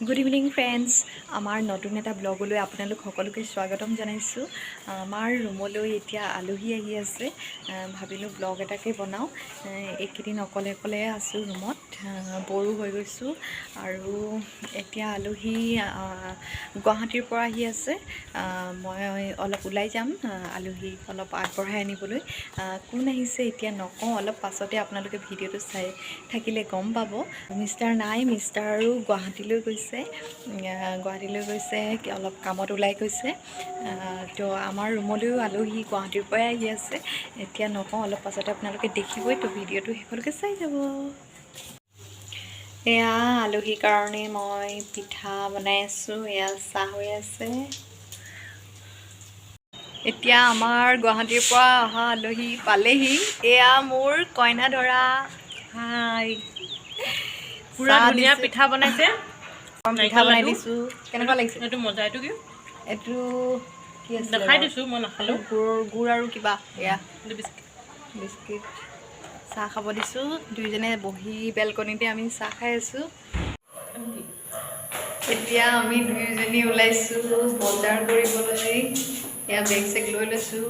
Good evening friends, আমাৰ নতুন এটা ব্লগলৈ আপোনালোক সকলোকে স্বাগতম জনাইছোঁ। আমাৰ ৰুমলৈ এতিয়া আলহী আহি আছে। ভাবিলোঁ ব্লগ এটাকে বনাওঁ। এইকেইদিন অকলে অকলে আছোঁ ৰুমত, বৰো হৈ গৈছোঁ। আৰু এতিয়া আলহী গুৱাহাটীৰ পৰা আহি আছে। মই অলপ ওলাই যাম আলহীক অলপ আগবঢ়াই আনিবলৈ। কোন আহিছে এতিয়া নকওঁ, অলপ পাছতে আপোনালোকে ভিডিঅ'টো চাই থাকিলে গম পাব। মিষ্টাৰ নাই, মিষ্টাৰো গুৱাহাটীলৈ গৈছে। গুৱাহাটীলৈ গৈছে, অলপ কামত ওলাই গৈছে। তো আমাৰ ৰুমলৈও আলহী গুৱাহাটীৰ পৰাই আহি আছে। এতিয়া নকওঁ, অলপ পাছতে আপোনালোকে দেখিবই। তো ভিডিঅ'টো শেষলৈকে চাই যাব। এয়া আলহীৰ কাৰণে মই পিঠা বনাই আছোঁ। এয়া চাহ হৈ আছে। এতিয়া আমাৰ গুৱাহাটীৰ পৰা অহা আলহী পালেহি। এয়া মোৰ কইনা ধৰা। হাই, পুৰা চাহ ধুনীয়া দিছে। পিঠা বনাইছে। পিঠা বনাই দিছোঁ, কেনেকুৱা লাগিছে? এইটো মজা। এইটো কি? এইটো কি আছিলে দেখাই বাৰু? দিছোঁ, মই নাখালোঁ। গুৰ আৰু কিবা এয়া। এইটো বিস্কিট। বিস্কিট। চাহ খাব দিছোঁ। দুইজনে বহি বেলকনিতে আমি চাহ খাই আছোঁ। এতিয়া আমি দুয়োজনী ওলাইছোঁ বজাৰ কৰিবলৈ। এয়া বেগ চেগ লৈ লৈছোঁ।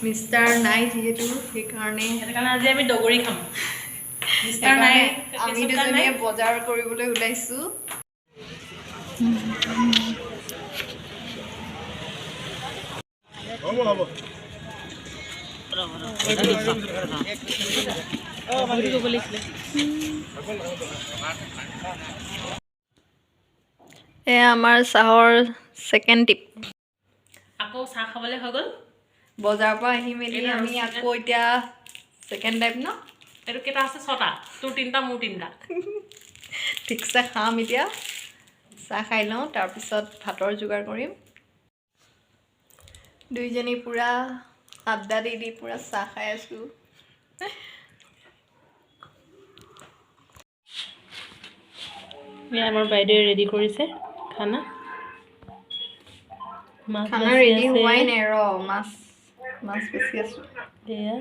মিষ্টাৰ নাই যিহেতু, সেইকাৰণে সেইটো কাৰণে আজি আমি দগৰি খাম। মিষ্টাৰ নাই। সেইকাৰণে আমি দুজনীয়ে বজাৰ কৰিবলৈ ওলাইছোঁ। ক'ব লাগিছিলে। এয়া আমাৰ চাহৰ ছেকেণ্ড টিপ। আকৌ চাহ খাবলৈ হৈ গ'ল। বজাৰৰ পৰা আহি মেলি এইটো আমি আৰু আকৌ এতিয়া ছেকেণ্ড টাইম ন। এইটো কেইটা আছে? ছটা। তোৰ তিনিটা, মোৰ তিনিটা। ঠিকছে খাম। এতিয়া চাহ খাই লওঁ, তাৰপিছত ভাতৰ যোগাৰ কৰিম। দুইজনী পূৰা আড্ডা দি দি পূৰা চাহ খাই আছোঁ। এয়া আমাৰ বাইদেৱে ৰেডি কৰিছে খানা। মাছ খানা বাছি ৰেডি আছে। হোৱাই নাই ৰ, মাছ মাছ বেছি আছোঁ। এয়া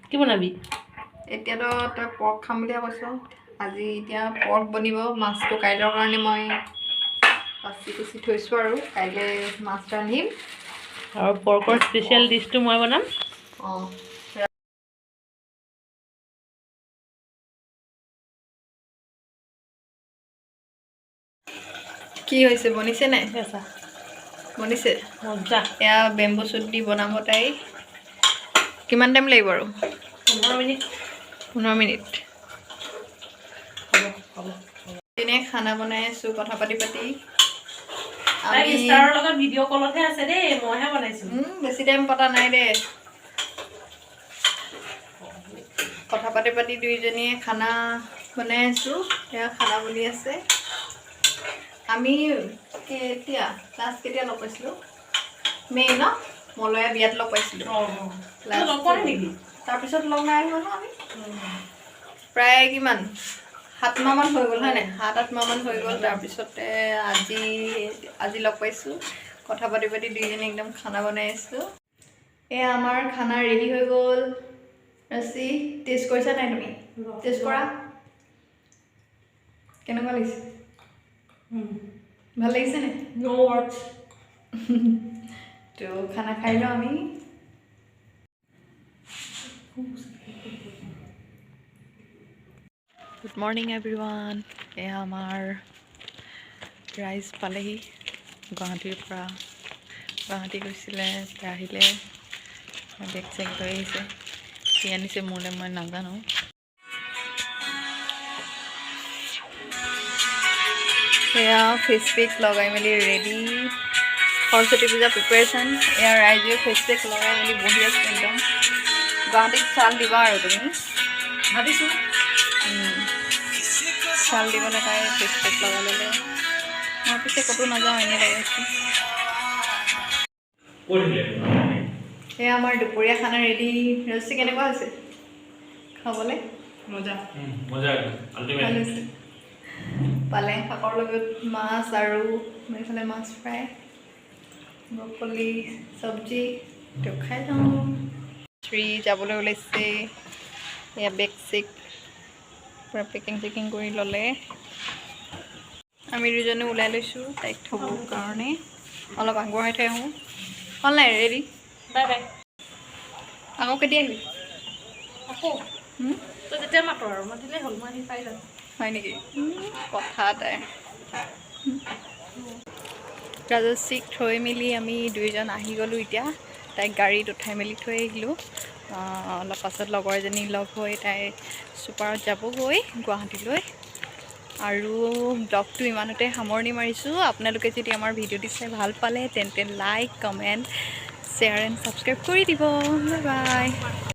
কি বনাবি? এতিয়াতো তই পৰ্ক খাম বুলিয়ে কৈছ। আজি এতিয়া পৰ্ক বনিব। মাছটো কাইলৈৰ কাৰণে মই বাচি কুচি থৈছোঁ আৰু কাইলৈ মাছ ৰান্ধিম। আৰু পৰ্কৰ স্পেচিয়েল ডিছটো মই বনাম। অঁ। কি হৈছে, বনিছে নাই? আছা। বনিছে। মজা। এয়া বেম্বু চুট দি বনাব তাই। কিমান টাইম লাগিব আৰু? 15 মিনিট। 15 মিনিট। হ'ব হ'ব। এনে খানা বনাই আছোঁ কথা পাতি পাতি। তাই আমি মিষ্টাৰৰ লগত ভিডিঅ' কলতহে আছে দেই, মইহে বনাইছোঁ। বেছি টাইম পতা নাই দেই। কথা পাতি পাতি দুইজনীয়ে খানা বনাই আছোঁ। এয়া খানা বনি আছে। আমি কেতিয়া লাষ্ট কেতিয়া লগ পাইছিলোঁ? মে' ন, মলয়া বিয়াত লগ পাইছিলোঁ। তই লগ পোৱা নাই নেকি? তাৰপিছত লগ নাই হোৱা ন আমি। প্ৰায় কিমান, 7 মাহমান হৈ গ'ল, হয় নাই? 7-8 মাহমান হৈ গ'ল। তাৰপিছতে আজি আজি লগ পাইছোঁ। কথা পাতি পাতি দুইজনী একদম খানা বনাই আছোঁ। এয়া আমাৰ খানা ৰেডি হৈ গ'ল। ৰচি, টেষ্ট কৰিছা নাই তুমি? টেষ্ট কৰা, কেনেকুৱা লাগিছে? ভাল লাগিছে নাই? ন' ৱৰ্ডছ। তো খানা খাই লওঁ আমি। Good morning everyone. এয়া আমাৰ ৰাইজ পালেহি গুৱাহাটীৰ পৰা। গুৱাহাটী গৈছিলে, এতিয়া আহিলে। বেগ চেগ লৈ আহিছে। কি আনিছে মোলৈ মই নাজানো। এয়া ফেচ পেক লগাই মেলি ৰেডি। সৰস্বতী পূজা প্ৰিপেৰেশ্যন। এয়া ৰাইজেও ফেচ পেক লগাই মেলি বহি আছে একদম। গুৱাহাটীত চাল দিবা আৰু তুমি। ভাবিছোঁ। চাল দিবলৈ তাই ফেচ পেক লগাই ল'লে। মই পিছে ক'তো নাযাওঁ, এনেই লগাইছোঁ। এয়া আমাৰ দুপৰীয়া খানা ৰেডি। ৰচি, কেনেকুৱা হৈছে খাবলৈ? মজা। মজা, আল্টিমেট। ভাল হৈছে। পালেং শাকৰ লগত মাছ আৰু এইফালে মাছ ফ্ৰাই, ব্ৰকলি চব্জি। তো খাই লওঁ। শ্ৰী যাবলৈ ওলাইছে। এয়া বেগ চেগ। পূৰা পেকিং চেকিং কৰি ল'লে। আমি দুজনে ওলাই লৈছোঁ তাইক থ'বৰ কাৰণে। অলপ আগবঢ়াই থৈ আহোঁ। হ'ল নাই ৰেডি? Bye bye. আকৌ কেতিয়া আহিবি? আকৌ? হুম? তই যেতিয়া মাতো আৰু মাতিলেই হ'ল, মই আহি পাই যাম। হয় নেকি? কথা এটাই। ৰাজশ্ৰীক থৈ মেলি আমি দুইজন আহি গ'লোঁ। এতিয়া তাইক গাড়ীত উঠাই মেলি থৈ আহিলোঁ। অলপ পাছত লগৰ এজনী লগ হৈ তাই ছুপাৰত যাবগৈ গুৱাহাটীলৈ। আৰু ব্লগটো ইমানতে সামৰণি মাৰিছোঁ। আপোনালোকে যদি আমাৰ ভিডিঅ'টি চাই ভাল পালে, তেন্তে like, comment, share and subscribe কৰি দিব। Bye bye.